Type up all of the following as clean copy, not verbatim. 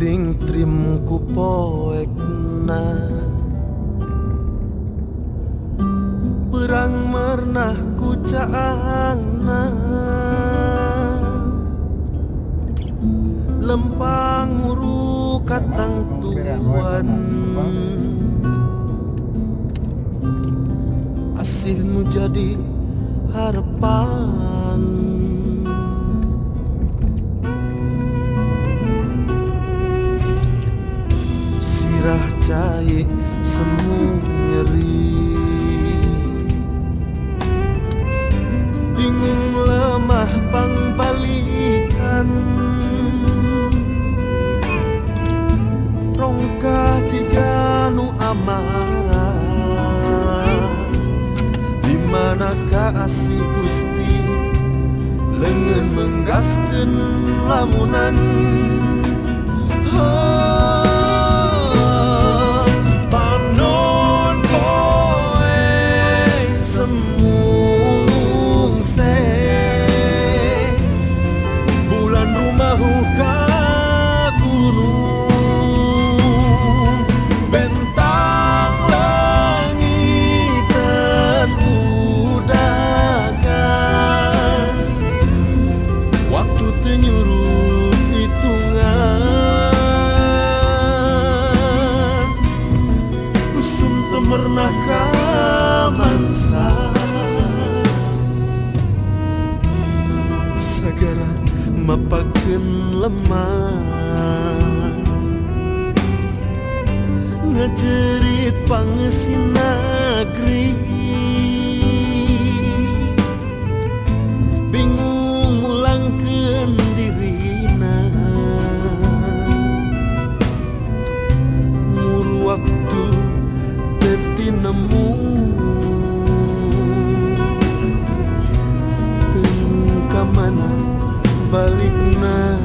Tingtrim ku poekna berang mernah ku caangna lempang muru katangtuan asih nu jadi harapan. Sirah cai semu nyeri bingung lemah pangbalikan rongkah jiga nu amarah di manakah asih Gusti leungeun menggaskeun lamunan. Panon poe semu rungse bulan rumahu ka gunung bentang langit udakan waktu teu nyurut hitungan usum teu merenah ka mangsa sagara mapakeun lemah ngajerit pangesinagri bingung mulangkeun dirina muru waktu teu tinemu teu ka mana balikna.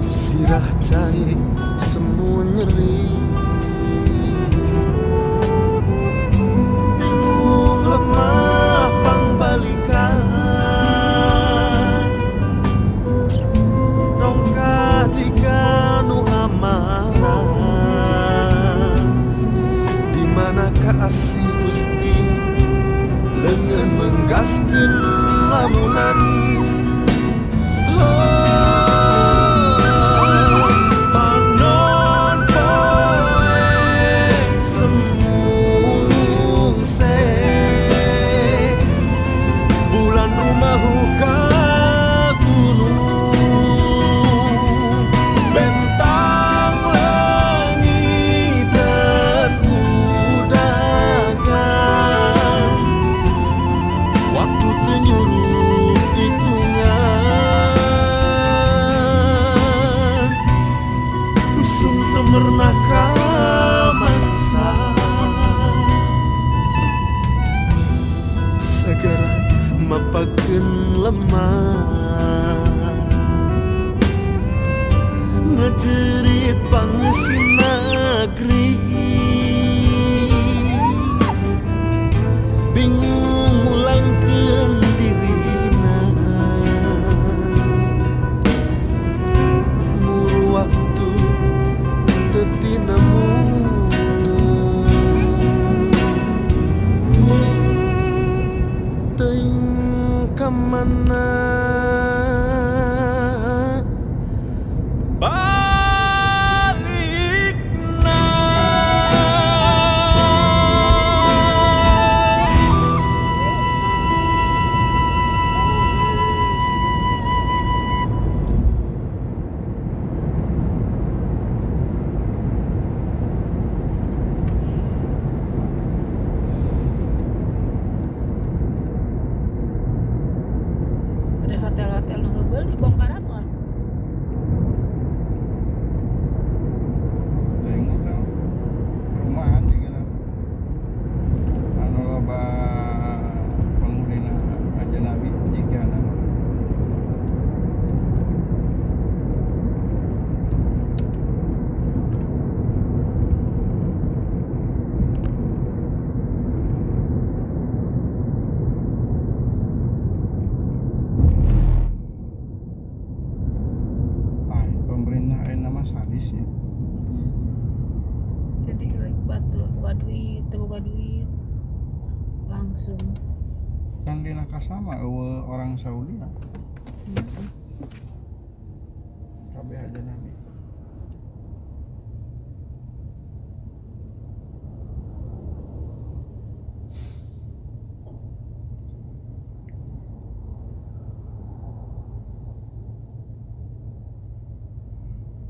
Sirah cai semu nyeri bingung lemah pangbalikan rongkah jiga nu amarah di manakah asih Gusti leungeun menggaskeun lamunan. Panon poe mah sadis ya. Jadi lagi batur buka duit, teu boga duit. Langsung. Kan di Nakasama eueuh orang Saudi ya. Kabeh aja nabi.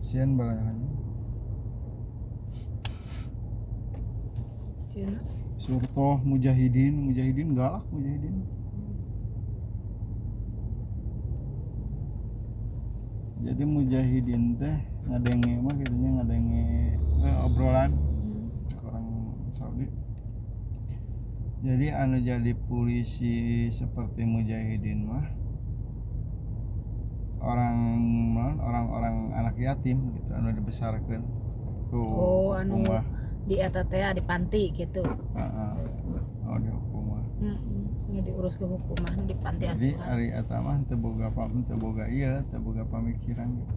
Sieun balangannya. Surtoh mujahidin, mujahidin galak mujahidin. Jadi mujahidin teh ngadenge mah gitunya ngadenge obrolan orang Saudi. Jadi anu jadi polisi seperti mujahidin mah orang-orang anak yatim gitu anu dibesarkeun ku oh anu di eta teh di panti gitu. Heeh. Oh di hukumah. Heeh, diurus ke hukumah di panti asuhan. Jadi ari eta mah teu boga teu boga ieu, teu boga pamikiran gitu.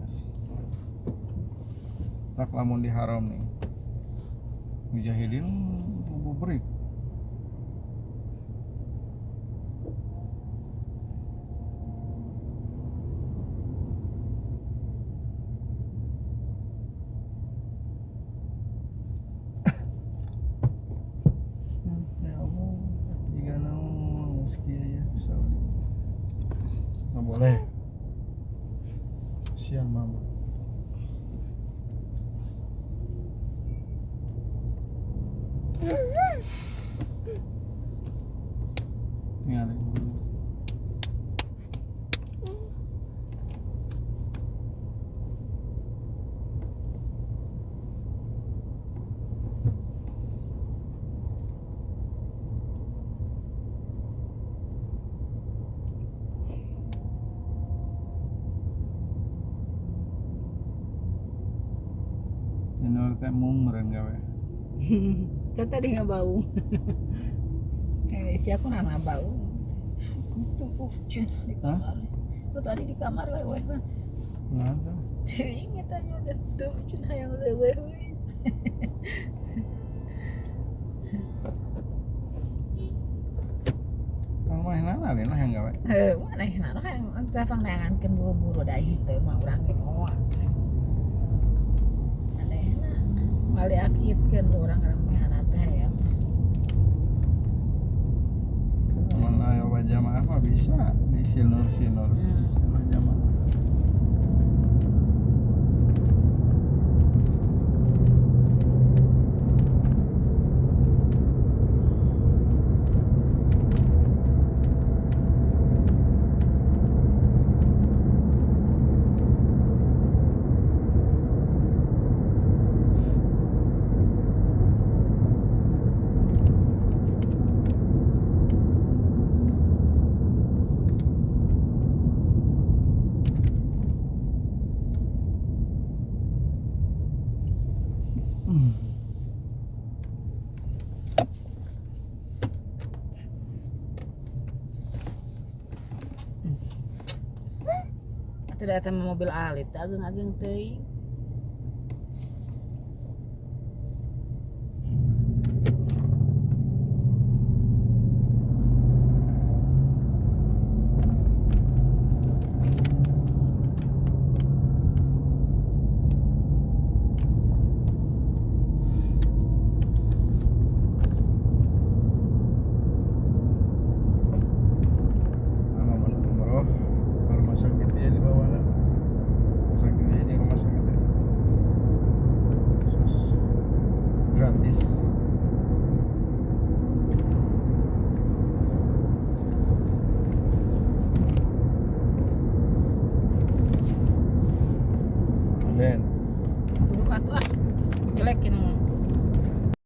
Tak lamun di haram nih. Mujahidin bubrik. Nggak boleh siang mama. Tinggal Sinur teh mung meureun gawe. Kan tadi nggak bau. Si aku nana bau. Tuh di kamar. Oh, tadi di kamar leweh mah. Nah, tuh. Ingat aja udah tuh cun hayang leweh we. Kan mah nana lain lah yang gawe. Heuh, manehna hayang teh pangneangankeun buru-buru da henteu mah urang ge moal. Bali akitkeun urang kana mehana teh ya. Mun aya jamaah mah bisa di sinur-sinur. Sinur jamaah. Atuh da eta mobil alit ageng-ageng teuing. Gratis. Den.